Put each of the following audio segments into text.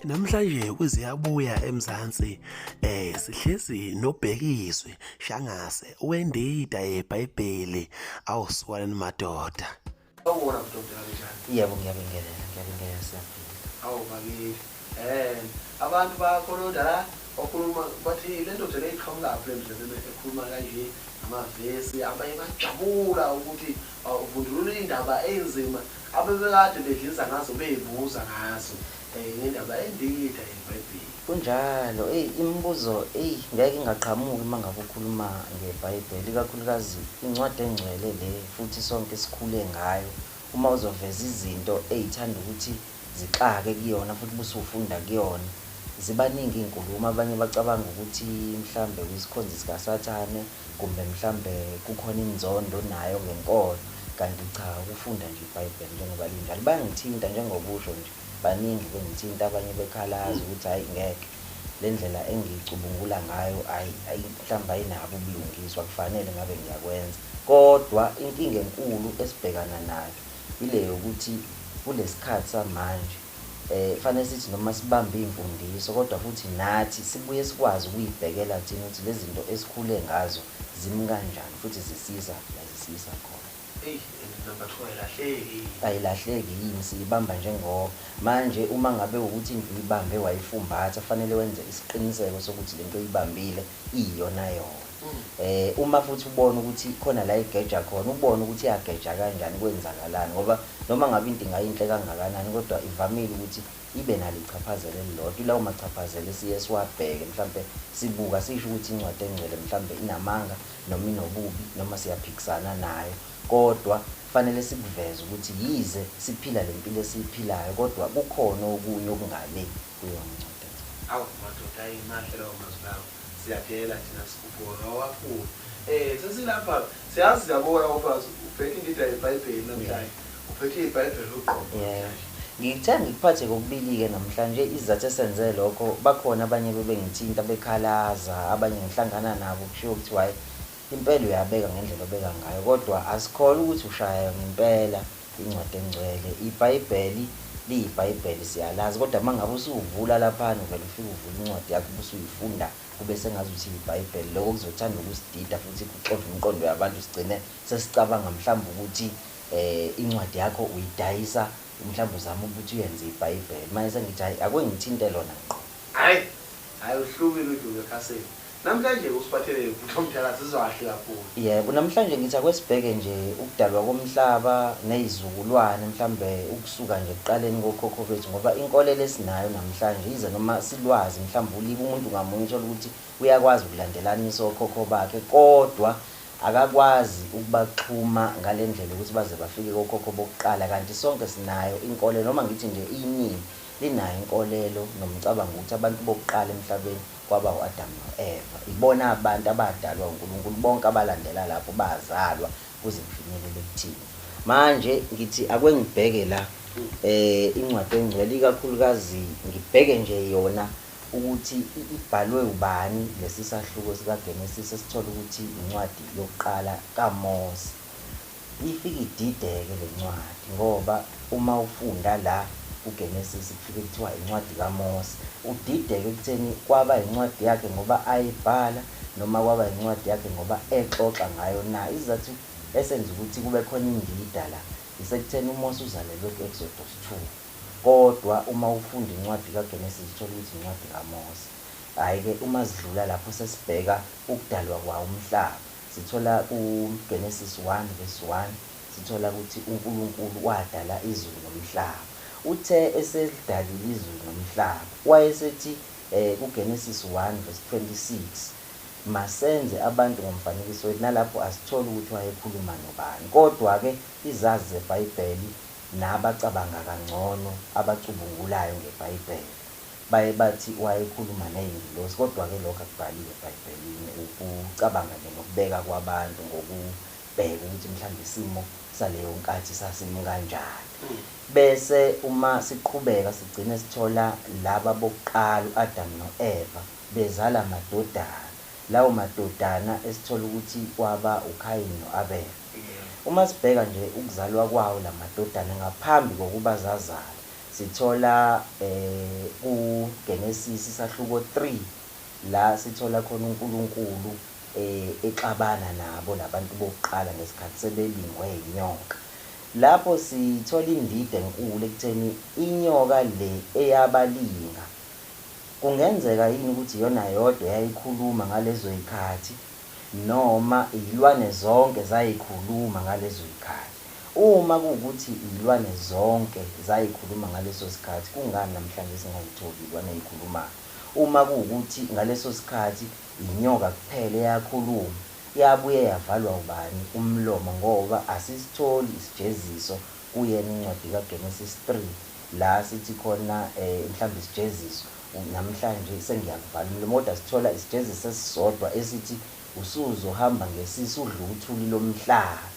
Namhlanje kwiZiyabuya eMzansi sihlezi noBhekizwe Shangase wendida yeBhayibheli awusukaleni madoda. Sawubona mntomdala, njani? Yebo, ngiyabingelela, ngiyabingelela, siyaphila. Awu bakithi. Abantu bakhononda la bakhuluma bathi le ndoda le iqhamukaphi, le ndoda lena ekhuluma kanje ngamavesi. Abanye bajabula ukuthi uvundulula iy'ndaba ey'nzima abebekade bedliza ngazo, bey'buza ngazo ngendaba endida yeBhayibheli. Kunjalo, eyi imibuzo eyi ngeke ingaqhamuki uma ngabe ukhuluma ngeBhayibheli, ikakhulukazi incwadi engcwele le futhi sonke sikhule ngayo. Uma uzoveza izinto ey'thanda ukuthi zixake kuyona futhi busufunda kuyona, zibaningi iy'nkulumo. Abanye bacabanga ukuthi mhlambe uyisikhonzi sikaSathane kumbe mhlambe kukhona inzondo onayo ngenkolo, kanti cha, ukufunda nje iBhayibheli njengoba linjalo. Bayangithinta njengoba usho nje, baningi bengithinta, abanye bekhalaza ukuthi hhayi ngeke le ndlela engiyicubungula ngayo, hhayi hhayi mhlawumbe ayinabo ubulungiswa, kufanele ngabe ngiyakwenza. Kodwa inkinga enkulu esibhekana nayo ile yokuthi kulesikhathi samanje fanele sithi noma sibambe iy'mfundiso kodwa futhi nathi sibuye sikwazi ukuyibhekela thina ukuthi lezi zinto esikhule ngazo zimi kanjani futhi zisiyisa la zisiyisa khona. Eyi, and number two, ayilahleki. Ayilahleki yini, siyibamba njengoba. Manje uma ngabe ukuthi into uyibambe wayifumbatha, fanele wenze isiqiniseko sokuthi lento oyibambile iyiyona yona. Uma futhi ubona ukuthi khona la igeja khona, ubone ukuthi iyageja kanjani, kwenzakalani, ngoba noma ngabe into ingayinhle kangakanani kodwa ivamile ukuthi ibe nalo ichaphazelo elilodwa. Ilawo machaphazelo esiye siwabheke, mhlampe sibuka sisho ukuthi incwadi engcwele mhlambe inamanga noma inobubi noma siyaphikisana nayo, kodwa fanele sikuveze ukuthi yize siphila le mpilo esiyiphilayo kodwa kukhona okunye okungale kuyona incwadi engcwele. Awu madoda, ayi mahle lawo mazwi lawo. Siyadela thina, sikhuphuka ngawo kakhulu. Sesilapha siyazi, siyabona mfazi uphethe indida yeBhayibheli namhlanje. Uphethe iBhayibheli uqobo namhlanje. Ngithe ngikuphathe kokubili-ke namhlanje, isizathu esenze lokho, bakhona abanye bebengithinta bekhalaza, abanye ngihlangana nabo kushiwo kuthiwa hhayi impela uyabeka ngendlela obeka ngayo, kodwa asikholwa ukuthi ushaya ngempela incwadi engcwele. IBhayibheli liyiBhayibheli, siyalazi, kodwa uma ngabe usuvula laphana uvele ufike uvule incwadi yakho ubusuyifunda kube sengazuthi iBhayibheli. Lokho kuzothanda ukusidida futhi kuxove imiqondo yabantu, sigcine sesicabanga mhlawumbe ukuthi incwadi yakho uyidayisa, mhlawumbe uzama ukuthi uyenze iBhayibheli. Manje sengithi hhayi ake ngithinte lona ngqo. Hhayi, hhayi uhlukile uDube ekhasini. Namhlanje usiphathele bhuti omdala, sizwa kahle kakhulu. Yebo, namhlanje ngithi akwesibheke nje ukudalwa komhlaba ney'zukulwane, mhlambe ukusuka nje ekuqaleni kokhokho bethu, ngoba inkolelo esinayo namhlanje yize noma silwazi mhlawumbe ulibe umuntu ngamunye uthole ukuthi uyakwazi ukulandelanisa okhokho bakhe, kodwa akakwazi ukubaxhuma ngale ndlela ukuthi baze bafike kokhokho bokuqala. Kanti sonke sinayo inkolelo, noma ngithi nje iningi linayo inkolelo nomcabango ukuthi abantu bokuqala emhlabeni kwaba u-Adamu no-Eva. Ibona abantu abadalwa uNkulunkulu, bonke abalandela lapho bazalwa kuze kufinyelele kuthina. Manje ngithi ake ngibheke la incwadi engcwele, ikakhulukazi ngibheke nje yona ukuthi ibhalwe ubani lesi sahluko sikaGenesis esithola ukuthi incwadi yokuqala kaMose. Ifike idideke le ncwadi ngoba uma ufunda la kuGenesis kufike kuthiwa incwadi kaMose, udideke ekutheni kwaba incwadi yakhe ngoba ayibhala noma kwaba incwadi yakhe ngoba exoxa ngayo na. Isizathu esenza ukuthi kube khona indida la isekutheni uMose uzalelwe ku-Exodus 2, kodwa uma ufunda incwadi kaGenesis uthola ukuthi incwadi kaMose. Hhayi-ke uma sidlula lapho sesibheka ukudalwa kwawo umhlaba, sithola kuGenesis 1 verse 1, sithola ukuthi uNkulunkulu wadala izulu nomhlaba. Uthe eselidalile izulu nomhlaba, wayesethi kuGenesis 1 verse 26, masenze abantu ngomfanekiso wethu. Nalapho asitholi ukuthi wayekhuluma nobani, kodwa-ke izazi zeBhayibheli nabacabanga kangcono abacubungulayo ngeBhayibheli baye bathi wayekhuluma ney'ngilosi, kodwa-ke lokho akubhaliwe eBhayibhelini, ukucabanga nje nokubeka kwabantu ngokubheka ukuthi mhlawumbe isimo saleyo nkathi sasimi kanjani. Bese uma siqhubeka sigcine sithola laba bokuqala u-Adamu no-Eva bezala amadodana, lawo madodana esithola ukuthi kwaba uKhayini no-Abela. Uma sibheka nje ukuzalwa kwawo la madodana ngaphambi kokuba zazalwe, Sithola kuGenesis isahluko 3 la sithola khona uNkulunkulu exabana nabo labantu bokuqala ngesikhathi sebelingwe inyoka. Lapho sithola indida enkulu ekutheni inyoka le eyabalinga kungenzeka yini ukuthi iyona yodwa eyayikhuluma ngalezo zikhathi noma iy'lwane zonke zayikhuluma ngalezo zikhathi. Uma kuwukuthi iy'lwane zonke zayikhuluma ngaleso sikhathi, kungani namhlanje singayitholi iy'lwane ey'khulumayo? Uma kuwukuthi ngaleso sikhathi inyoka kuphela eyakhuluma, yabuye yavalwa ubani umlomo ngoba asisitholi isijeziso kuyena incwadi kaGenesis 3 la sithi khona mhlawumbe isijeziso namhlanje sengiyakuvala umlomo kodwa sithola isijeziso esisodwa esithi usuzohamba ngesisu udle uthuli lomhlaba.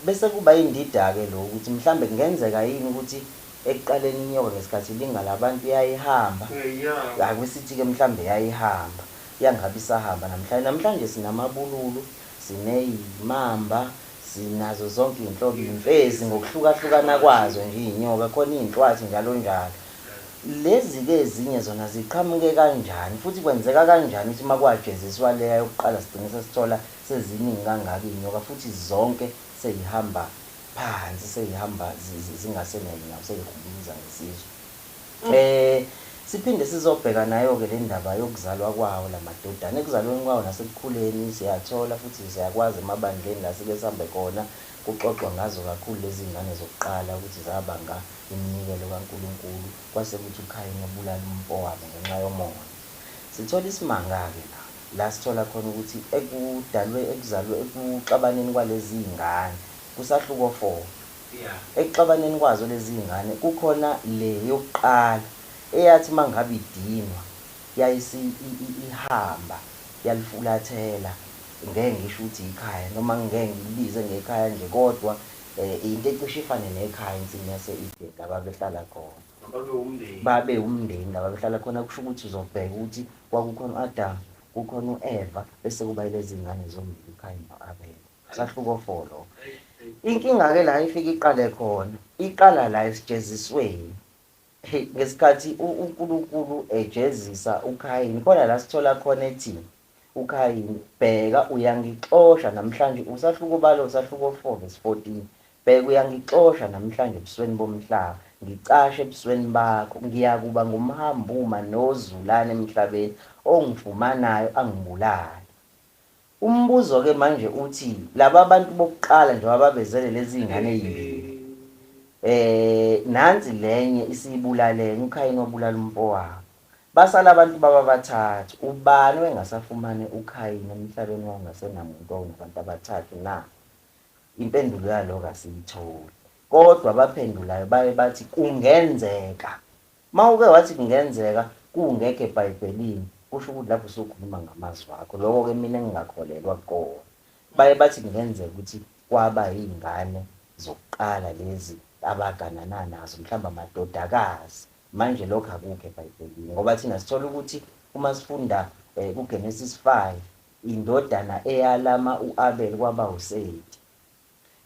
Bese kuba indida-ke lokhu ukuthi mhlawumbe kungenzeka yini ukuthi ekuqaleni inyoka ngesikhathi ilinga labantu yayihamba, ake sithi-ke mhlawumbe yayihamba, yangabe isahamba namhlanje. Namhlanje sinamabululu, siney'mamba, sinazo zonke iy'nhlobo, iy'mfezi ngokuhlukahlukana kwazo nje iy'nyoka, khona iy'nhlwathi njalo njalo. Lezi-ke ezinye zona ziqhamuke kanjani futhi kwenzeka kanjani ukuthi uma kwajeziswa leya yokuqala sigcine sesithola seziningi kangaka iy'nyoka futhi zonke sey'hamba phansi sey'hamba zingasenenyawo sey'hubuluza ngesizwe. Siphinde sizobheka nayo-ke le ndaba yokuzalwa kwawo la madodana. Ekuzalweni kwawo nasekukhuleni siyathola futhi siyakwazi emabandleni la sike sihambe khona kuxoxwa ngazo kakhulu lezi ngane zokuqala ukuthi zabanga iminikelo kaNkulunkulu kwase kuthi uKhayini ebulala umfowabo ngenxa yomona. Sithola isimanga-ke la, la sithola khona ukuthi ekudalwe ekuzalwe ekuxabaneni kwalezi zingane kusahluko 4. Ekuxabaneni kwazo lezi zingane kukhona le yokuqala eyathi mangabe idinwa yayisi ihamba yalifulathela, ngeke ngisho ukuthi ikhaya noma ngeke ngilibize ngekhaya nje kodwa into ecishe ifane nekhaya insimi yase-Eden la babehlala khona. Babe umndeni. Babe umndeni la babehlala khona kusho ukuthi uzobheka ukuthi kwakukhona u-Adam, kukhona u-Eva bese kuba yilezi ngane zombili uKhayini no-Abela. Sahluko 4 lokho. Inkinga-ke la ifike iqale khona, iqala la esijezisweni. Ngesikhathi uNkulunkulu ejezisa uKhayini, khona la sithola khona ethi uKhayini, bheka uyangixosha namhlanje, usahluko balo usahluko 4 verse 14. Bheka uyangixosha namhlanje ebusweni bomhlaba, ngicashe ebusweni bakho, ngiyakuba ngumhambuma nozulane emhlabeni, ongifumanayo angibulale. Umbuzo-ke manje uthi laba bantu bokuqala njengoba babezele lezi ngane ezimbili, nansi lenye isibulalene, uKhayini wabulala umfowabo. Basala abantu baba bathathu, ubani owayengasafumane uKhayini emhlabeni wawungasenamuntu owawunabantu abathathu na? Impendulo yaloko asiyitholi. Kodwa abaphendulayo baye bathi kungenzeka. Uma uke wathi kungenzeka kungekho eBhayibhelini, kusho ukuthi lapho usukhuluma ngamazwi akho. Lokho-ke mina engingakholelwa kukona. Baye bathi kungenzeka ukuthi kwaba iy'ngane zokuqala lezi abaganana nazo, mhlawumbe amadodakazi. Manje lokho akukho eBhayibhelini ngoba thina sithola ukuthi uma sifunda kuGenesis 5, indodana eyalama u-Abel kwaba uSeti.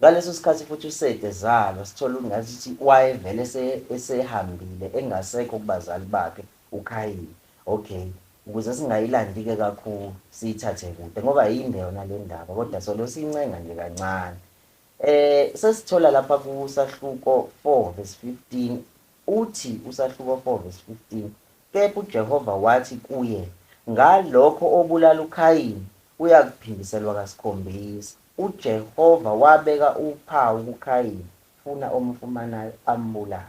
Ngaleso sikhathi futhi uSeti ezalwa, sithola ukuthi wayevele esehambile engasekho kubazali bakhe uKhayini. Okay, ukuze singayilandi-ke kakhulu siyithathe kude ngoba yinde yona le ndaba kodwa solo siyincenga nje kancane. Sesithola lapha kusahluko 4 verse 15, uthi usahluko 4 verse 15, kepha uJehova wathi kuye, ngalokho obulala uKhayini uyakuphindiselwa kasikhombisa. uJehova wabeka uphawu kuKhayini funa omfumanayo ambulale.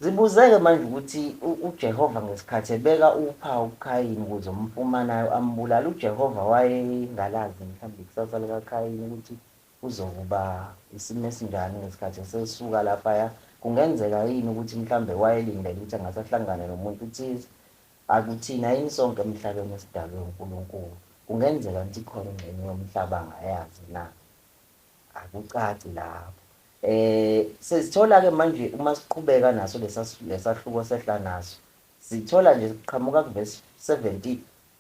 Zibuzeke manje ukuthi uJehova ngesikhathi ebeka uphawu kuKhayini ukuze umfumanayo ambulale, uJehova wayengalazi mhlawumbe ikusasa likaKhayini ukuthi kuzokuba isimo esinjani ngesikhathi esesuka laphaya. Kungenzeka yini ukuthi mhlawumbe wayelindele ukuthi angasahlangana nomuntu thize? Akuthina yini sonke emhlabeni esidalwe uNkulunkulu? Kungenzeka ukuthi ikhona ingxenye yomhlaba angayazi na? Akucaci lapho. Sesithola-ke manje uma siqhubeka naso lesahluko sehla naso, sithola nje kuqhamuka kuvesi 17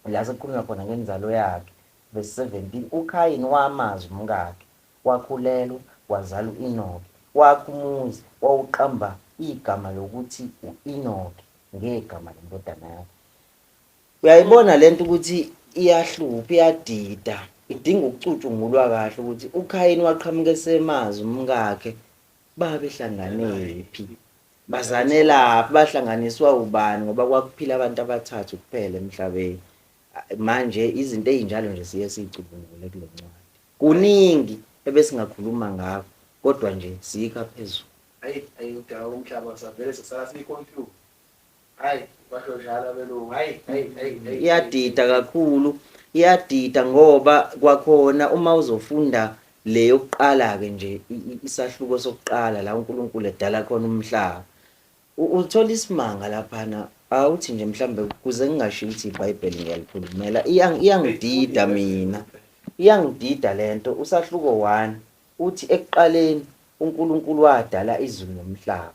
la sekukhulunywa khona ngenzalo yakhe. Verse 17, uKhayini wamazi umkakhe, wakhulelwa, wazala u-Enoke, wakha umuzi, wawuqamba igama lokuthi u-Enoki ngegama lendodana yakhe. Uyayibona lento ukuthi iyahlupha, iyadida, idinga ukucutshungulwa kahle ukuthi uKhayini waqhamuka esemazi umkakhe, babehlanganephi, bazanelaphi, bahlanganiswa ubani ngoba kwakuphila abantu abathathu kuphela emhlabeni. Manje izinto ey'njalo nje siye siy'cubungule kule ncwadi. Kuningi ebesingakhuluma ngakho kodwa nje siyikha phezulu. Ayi, ayi udaba umhlaba savele sasala siyi-confused. Hayi, basho njalo abelungu. Hayi, hayi, hayi, hayi. Iyadida kakhulu, iyadida ngoba kwakhona uma uzofunda le yokuqala-ke nje isahluko sokuqala la uNkulunkulu edala khona umhlaba. Uthola isimanga laphana awuthi nje mhlambe kuze ngingasho ukuthi iBhayibheli ngiyalikhulumela iyangidida mina. Iyangidida lento usahluko 1 uthi ekuqaleni uNkulunkulu wadala izulu nomhlaba.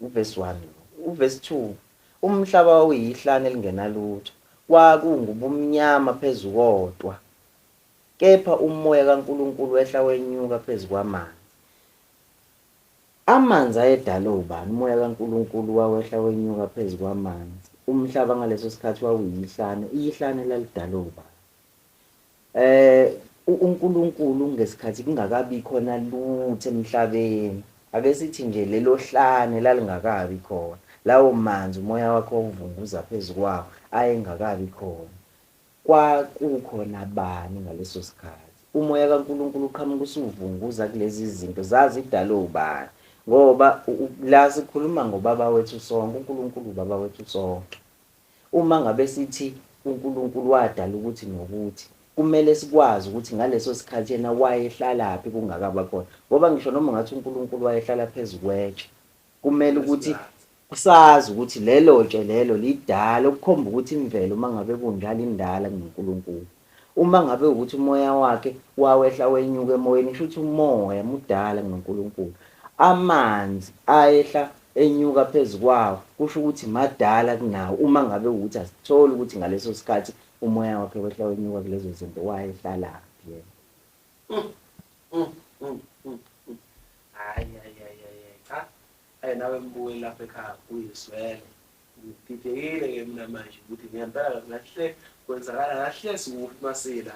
Uvesi 1 lo. Uvesi 2 umhlaba wawuyihlane elingenalutho kwakungubumnyama phezu kodwa kepha umoya kaNkulunkulu wehla wenyuka phezu kwamanzi. Amanzi ayedalwe ubani? Umoya kaNkulunkulu wawehla wenyuka phezu kwamanzi. Umhlaba ngaleso sikhathi wawuyihlane, ihlane lalidalwe ubani? UNkulunkulu ngesikhathi kungakabi khona lutho emhlabeni, ake sithi nje lelo hlane lalingakabi khona, lawo manzi umoya wakhe wawuvunguza phezu kwawo ayengakabi khona. Kwakukhona bani ngaleso sikhathi? Umoya kaNkulunkulu uqhamuka usuvunguza kulezi zinto zazidalwe ubani? Ngoba la sikhuluma ngobaba wethu sonke, uNkulunkulu ubaba wethu sonke. Uma ngabe sithi uNkulunkulu wadala ukuthi nokuthi, kumele sikwazi ukuthi ngaleso sikhathi yena wayehlalaphi kungakaba khona. Ngoba ngisho noma ungathi uNkulunkulu wayehlala phezu kwetshe, kumele ukuthi sazi ukuthi lelo tshe lelo lidala, okukhomba ukuthi imvelo uma ngabe kunjalo indala kunoNkulunkulu. Uma ngabe ukuthi umoya wakhe wawehla wenyuka emoyeni, kusho ukuthi umoya mudala kunoNkulunkulu. Amanzi ayehla enyuka phezu kwawo, kusho ukuthi madala kunawo. Uma ngabe ukuthi asitholi ukuthi ngaleso sikhathi umoya wakhe wehla wenyuka kulezo zinto, wayehlalaphi yena. Hayi, hayi, hayi, hayi, cha. Hayi nawe mbukeli lapha ekhaya uyizwele. Ngididekile-ke mina manje ukuthi ngempela kahle kwenzakala kahle sikuphi masila.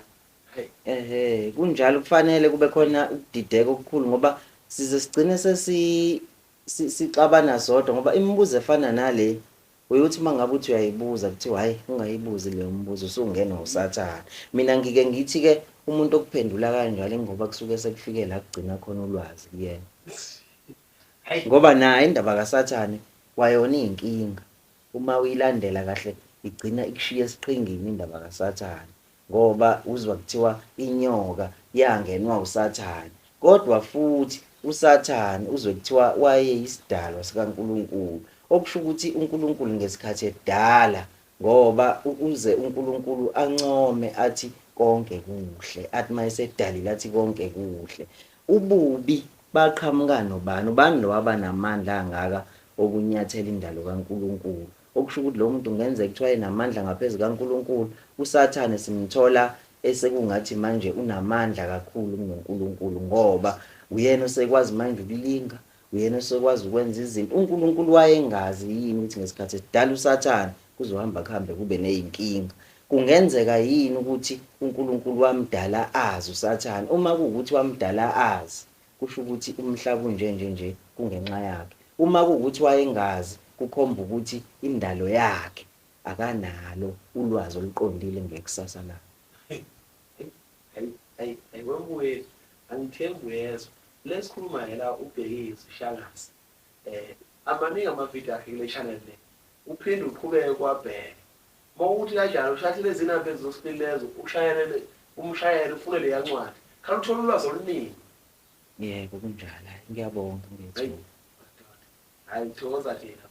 Hayi. Ehhe, kunjalo kufanele kube khona ukudideka okukhulu ngoba size sigcine sesixabana sodwa ngoba imibuzo efana nale uyothi uma ngabe uthi uyayibuza kuthiwa hayi ungayibuzi leyo mbuzo usungenwa uSathane. Mina ngike ngithi-ke umuntu okuphendula kanjalo ingoba kusuke sekufike la kugcina khona ulwazi kuyena. Ngoba naye indaba kaSathane kwayona iyinkinga. Uma uyilandela kahle igcina ikushiya esiqhingini indaba kaSathane. Ngoba uzwa kuthiwa inyoka yangenwa uSathane. Kodwa futhi uSathane uzwe kuthiwa wayeyisidalwa sikaNkulunkulu. Okusho ukuthi uNkulunkulu ngesikhathi edala ngoba uze uNkulunkulu ancome athi konke kuhle, athi mayesedalile athi konke kuhle. Ububi baqhamuka nobani? Ubani lo waba namandla angaka okunyathela indalo kaNkulunkulu? Okusho ukuthi lo muntu kungenzeka kuthiwa enamandla ngaphezu kaNkulunkulu. USathane simthola esekungathi manje unamandla kakhulu kunoNkulunkulu ngoba uyena osekwazi manje ukulinga, uyena osekwazi ukwenza izinto. uNkulunkulu wayengazi yini ukuthi ngesikhathi esidala uSathane kuzohamba kuhambe kube nezinkinga? Kungenzeka yini ukuthi uNkulunkulu wamdala azi uSathane? Uma kuwukuthi wamdala azi, kusho ukuthi umhlaba unje nje nje kungenxa yakhe. Uma kuwukuthi wayengazi, kukhomba ukuthi indalo yakhe akanalo ulwazi oluqondile ngekusasa lakhe. Hayi, hayi, hayi wembuyeli, angithembi uyezwa. Lesikhuluma la uBhekizwi Shangase. Amaningi amavidiyo akhe kule channel le. Uphinde uqhubeke kwabheke. Mawukuthi kanjalo ushathe lezi namba ezizoscreen lezo, ushayele umshayele ufune leya ncwadi. Khala uthola ulwazi oluningi. Yebo kunjalo. Ngiyabonga ngethuba. Hayi, thokoza thina.